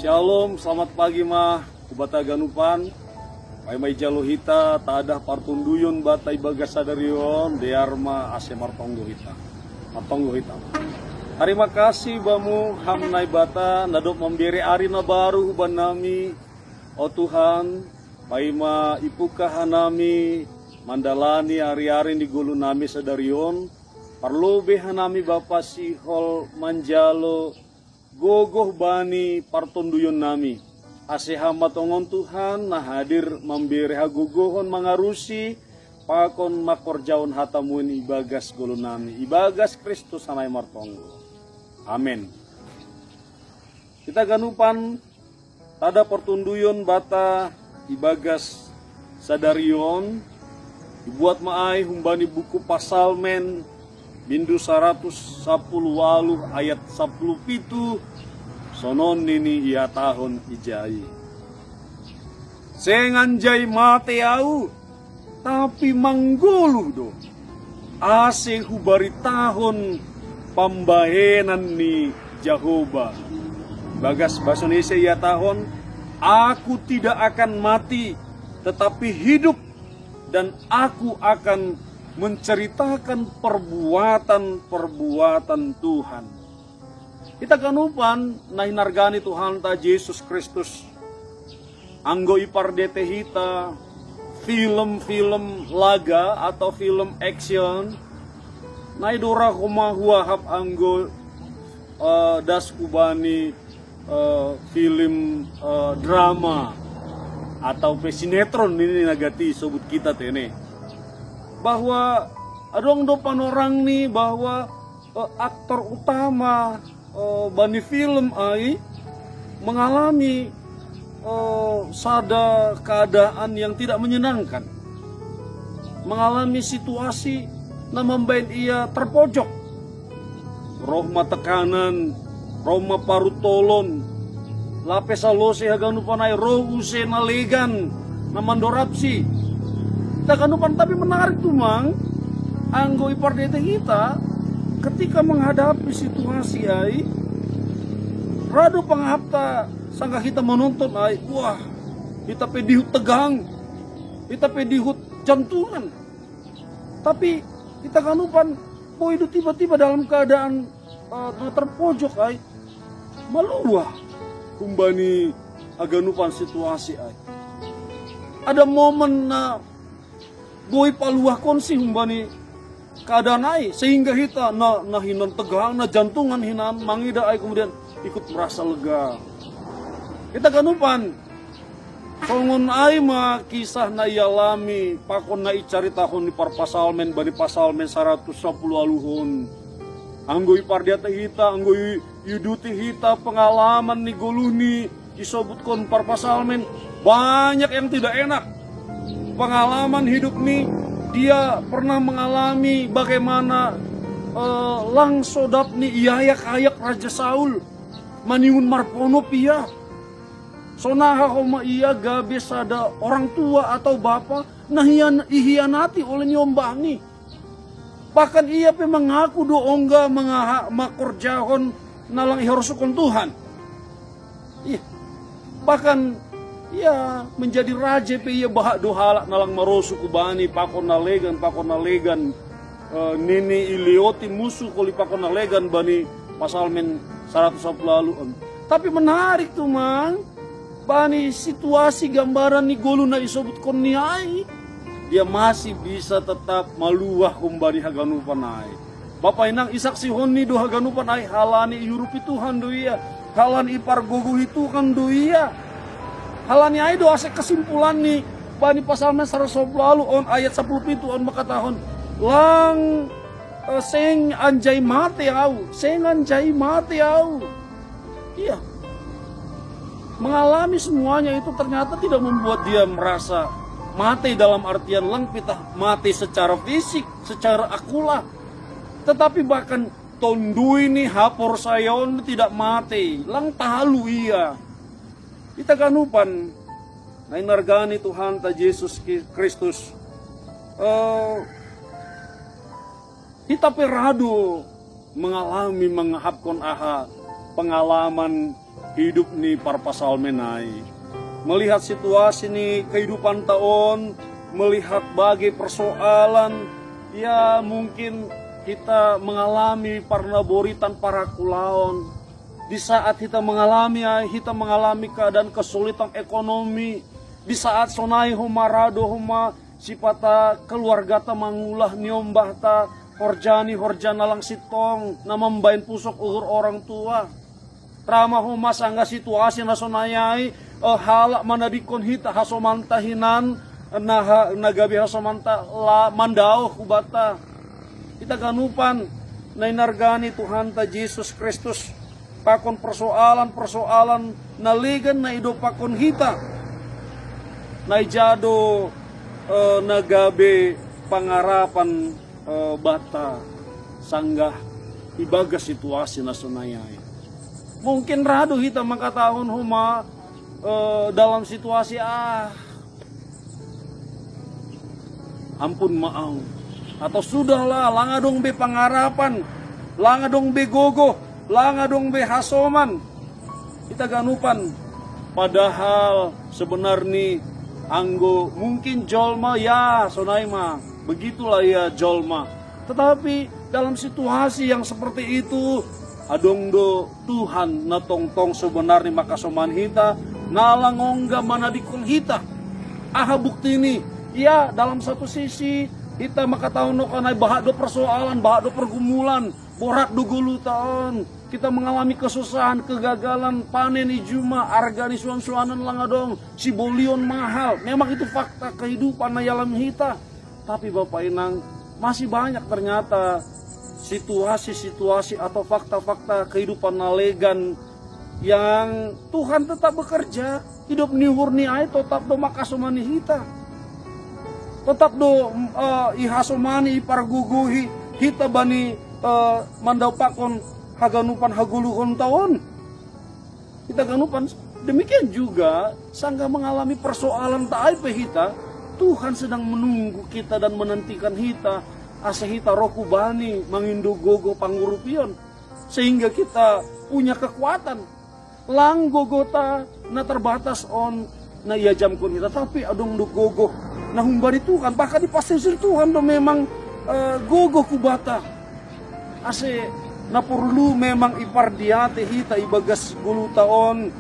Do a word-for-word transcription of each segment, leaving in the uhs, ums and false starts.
Shalom, selamat pagi ma hubata ganupan. Pai ma ijalo hita tadah partunduyun bata ibagas sadarion, dear ma ase martonggo hita. Martonggo hita. Tarima kasih bamu ham Naibata, na dob mambere ari na baru huban nami, o Tuhan, pai ma ipuka hanami mandalani ari-ari ni golu nami sadarion, parlobei hanami Bapa sihol manjalo gogoh bani partonduyun nami. Ase ham ma tongon Tuhan na hadir mambere hagogohon mangarusi pakon mangkorjahon hatamu in ibagas golu nami. Ibagas Kristus hanami martonggo. Amen. Hita ganupan tadah partunduyun bata ibagas sadarion, ibuat ma ai humbani buku Pasalmen, bindu saratus sapuluh waluh ayat sapuluh pitu, sonon nini ihatahon ijai. Seng anjai mate au, tapi manggoluh do, ase hubaritahon pambahenan ni Jahowa. Bagas bahasa Indonesia ihatahon, "Aku tidak akan mati, tetapi hidup, dan aku akan menceritakan perbuatan-perbuatan Tuhan." Hita ganupan na hinarga ni Tuhanta Jesus Kristus, anggo ipardete hita film-film laga atau film action, na i do ra homa huahap anggo eh, das hubani eh, film eh, drama atau pe sinetron nini na gati sobut kita tene. Bahwa adong do panorangni bahwa eh, aktor utama eh, bani film ai mengalami eh, sada keadaan yang tidak menyenangkan, mengalami situasi na mambaen ia terpojok. Roh ma tekanan, roh ma parutolon, lape salose haganupan ai roh use na legan na mandorapsi. Hita ganupan, tapi menarik tumang, anggo ipardete hita, ketika menghadapi situasi ai, ra do pangahapta, sanggah hita menonton ai, wah, hita pe dihut tegang, hita pe dihut jantungan. Tapi hita ganupan, boi do tiba-tiba dalam keadaan eh, na terpojok ai, maluah humbani haganupan situasi ai. Ada momen na boi paluahkonsi humbani keadaan ai, sehingga hita na, na hinan tegang, na jantungan hinan mangida ai kemudian ikut merasa lega. Hita ganupan, songon ai ma kisah na ialami pakon na icaritahon ni parpasalmen bani Pasalmen saratus sapuluh waluhon. Anggo ipardete hita, anggo i- iuduti hita pengalaman ni goluhni isobutkon parpasalmen, banyak yang tidak enak. Pengalaman hidupni, dia pernah mengalami bagaimana eh, lang sodapni iayak-ayak Raja Saul, maningon marponop ia. Sonaha homa ia gabe sada orang tua atau bapa na hian- ihianati oleh ni ombahni. Bahkan ia pe mengaku do ongga mangaha- mangkorjahon na lang iharosuhon Tuhan. Ih, bahkan ia menjadi raja pe ia bahak do halak na lang marosuh hubani pakon na legan, pakon na legan. Eh, nini ileoti musuh holi pakon na legan bani Pasalmen saratus sapuluh waluhon. Tapi menarik tumang, bani situasi gambaran ni golu na isobutkonni ai, dia masih bisa tetap maluah humbani haganupan ai. Bapa inang, isaksihonni do haganupan ai, halani iurupi Tuhan do ia, halani ipargogohi Tuhan do ia. Halani ai do ase kesimpulanni bani Pasalmen saratus sapuluh waluhon ayat sapuluh pitu on mangkatahon, lang eh, seng anjai mate au, seng anjai mate au. Iya. Mengalami semuanya itu ternyata tidak membuat dia merasa mate dalam artian lang pitah mate secara fisik, secara akula. Tetapi bahkan tondui ni haporsayaon tidak mate, lang talu ia. Hita ganupan na hinarga ni Tuhanta Jesus Ki- Kristus. Eh, hita pe ra do mengalami mangahapkon aha pengalaman hidup ni para pasalmen ai. Melihat situasi ni kehidupan ta on, melihat bagai persoalan, ya mungkin kita mengalami parnaboritan parakulaon. Di saat kita mengalami ai, kita mengalami keadaan kesulitan ekonomi. Di saat sonai homa rado homa sipata keluarga ta mangulah niombah ta horja ni horja na lang sintong na mambaen pusok uhur orang tua. Rama homa sanggah situasi na sonai ai, eh, halak manadikkon hita hasomanta hinan, na ha, na gabe hasomanta la mandaoh hubata. Ita ganupan na inarga ni Tuhanta Jesus Kristus, pakon persoalan-persoalan na legan na idompakkon hita, na ija do, eh, na gabe pangarapan, eh, banta sanggah ibagas situasi na sonai ai. Mungkin rado hita mangkatahon homa, eh, dalam situasi, ah, ampun ma au. Atau sudahlah, lang adong be pangarapan, lang adong be gogoh, lang adong be hasoman. Ita ganupan, padahal sebenarni anggo mungkin jolma, ya sonai ma, begitulah ya jolma. Tetapi dalam situasi yang seperti itu, adong do Tuhan na tongtong sebenarni mangkasomani hita, na lang ongga manadikkon hita. Aha buktini? Ya, dalam satu sisi hita mangkatahon okan ai bahat do persoalan, bahat do pergumulan, borat do goluta on. Kita mengalami kesusahan, kegagalan, panen i juma, arga ni suan-suanan lang adong, sibolion mahal. Memang itu fakta kehidupan na ialami hita. Tapi Bapak Inang, masih banyak ternyata situasi-situasi atau fakta-fakta kehidupan na legan yang Tuhan tetap bekerja. Hidup ni uhurni ai tetap do mangkasomani hita. Tetap do, eh, ihasomani, ipargogohi hita bani, eh, mandompakkon haganupan hagoluhonta on. Hita ganupan, demikian juga sanggah mengalami persoalan ta ai pe hita, Tuhan sedang menunggu kita dan menantikan hita, asa hita ro hu Bani mangindo gogoh pangurupion, sehingga kita punya kekuatan. Lang gogohta na terbatas on na iajamkon hita, tapi adong do gogoh na humbani Tuhan, bahkan dipasisir Tuhan do memang, eh, gogoh hubata. Ase na porlu memang ipardiatei hita ibagas goluta on,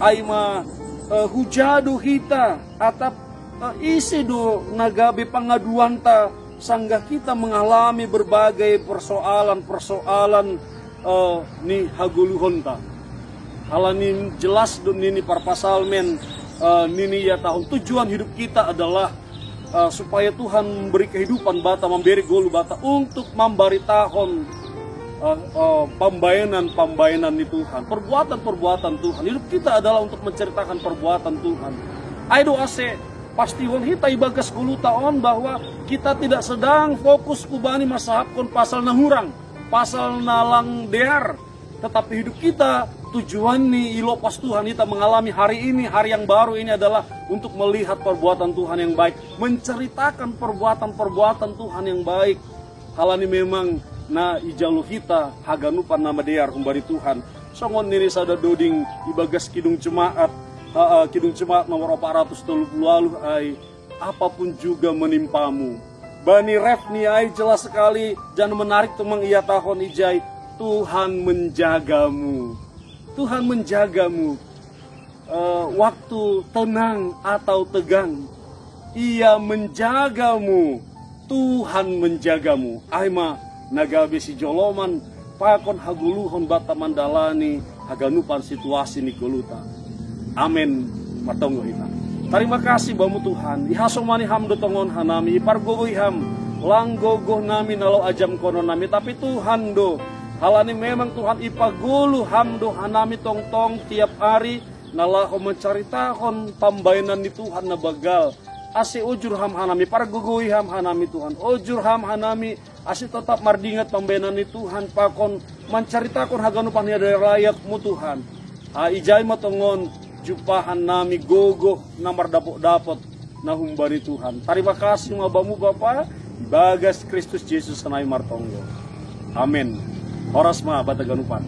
ai ma, eh, huja do hita atap, eh, ise do na gabe pangaduanta sanggah kita mengalami berbagai persoalan-persoalan, eh, ni hagoluhonta. Halani jelas do nini para pasalmen, eh, nini iatahon tujuan hidup kita adalah, eh, supaya Tuhan memberi kehidupan banta, memberi golu banta untuk mambaritahon, eh, eh, pambaenan-pambaenan ni Tuhan, perbuatan-perbuatan Tuhan. Hidup kita adalah untuk menceritakan perbuatan Tuhan. Ai do ase pastihon hita ibagas goluta on bahwa kita tidak sedang fokus hubani mansahapkon pasal na hurang, pasal na lang dear. Tetapi hidup kita tujuanni ilopas Tuhan, hita mengalami hari ini, hari yang baru ini adalah untuk melihat perbuatan Tuhan yang baik, menceritakan perbuatan-perbuatan Tuhan yang baik. Halani memang na ijalo hita haganupan na madear humbani Tuhan. Songon nini sada doding ibagas Kidung Jemaat, ha, ha, Kidung Jemaat nomor opat ratus tolu puluh waluh ai, apapun juga menimpamu. Bani refni ai jelas sekali dan menarik tong mangiatahon ijai, Tuhan menjagamu. Tuhan menjagamu. Eh, waktu tenang atau tegang, Ia menjagamu. Tuhan menjagamu. Ai ma na gabe sijoloman pakon hagoluhon banta mandalani haganupan situasi ni goluta. Amen. Martonggo hita. Tarima kasih bamu Tuhan. Ihasomani Ham do tongon hanami, ipargogoi Ham lang gogoh nami na laho ajamkonon nami, tapi Tuhan do. Halani memang Tuhan ipagolu Ham do hanami tongtong tiap ari na laho mancaritahon pambaenan ni Tuhan na banggal. Ase ojur Ham hanami, pargogoi Ham hanami Tuhan. Ojur Ham hanami, ase totap mardingat pambaenan ni Tuhan pakon mancaritahon haganupan na dak layak-Mu Tuhan. Ai ijai ma tongon jumpahan nami gogoh na mardapot-dapot na humbani Tuhan. Tarima kasih ma Bamu Bapa, ibagas Kristus Jesus nami martonggo. Amen. Horas ma banta ganupan.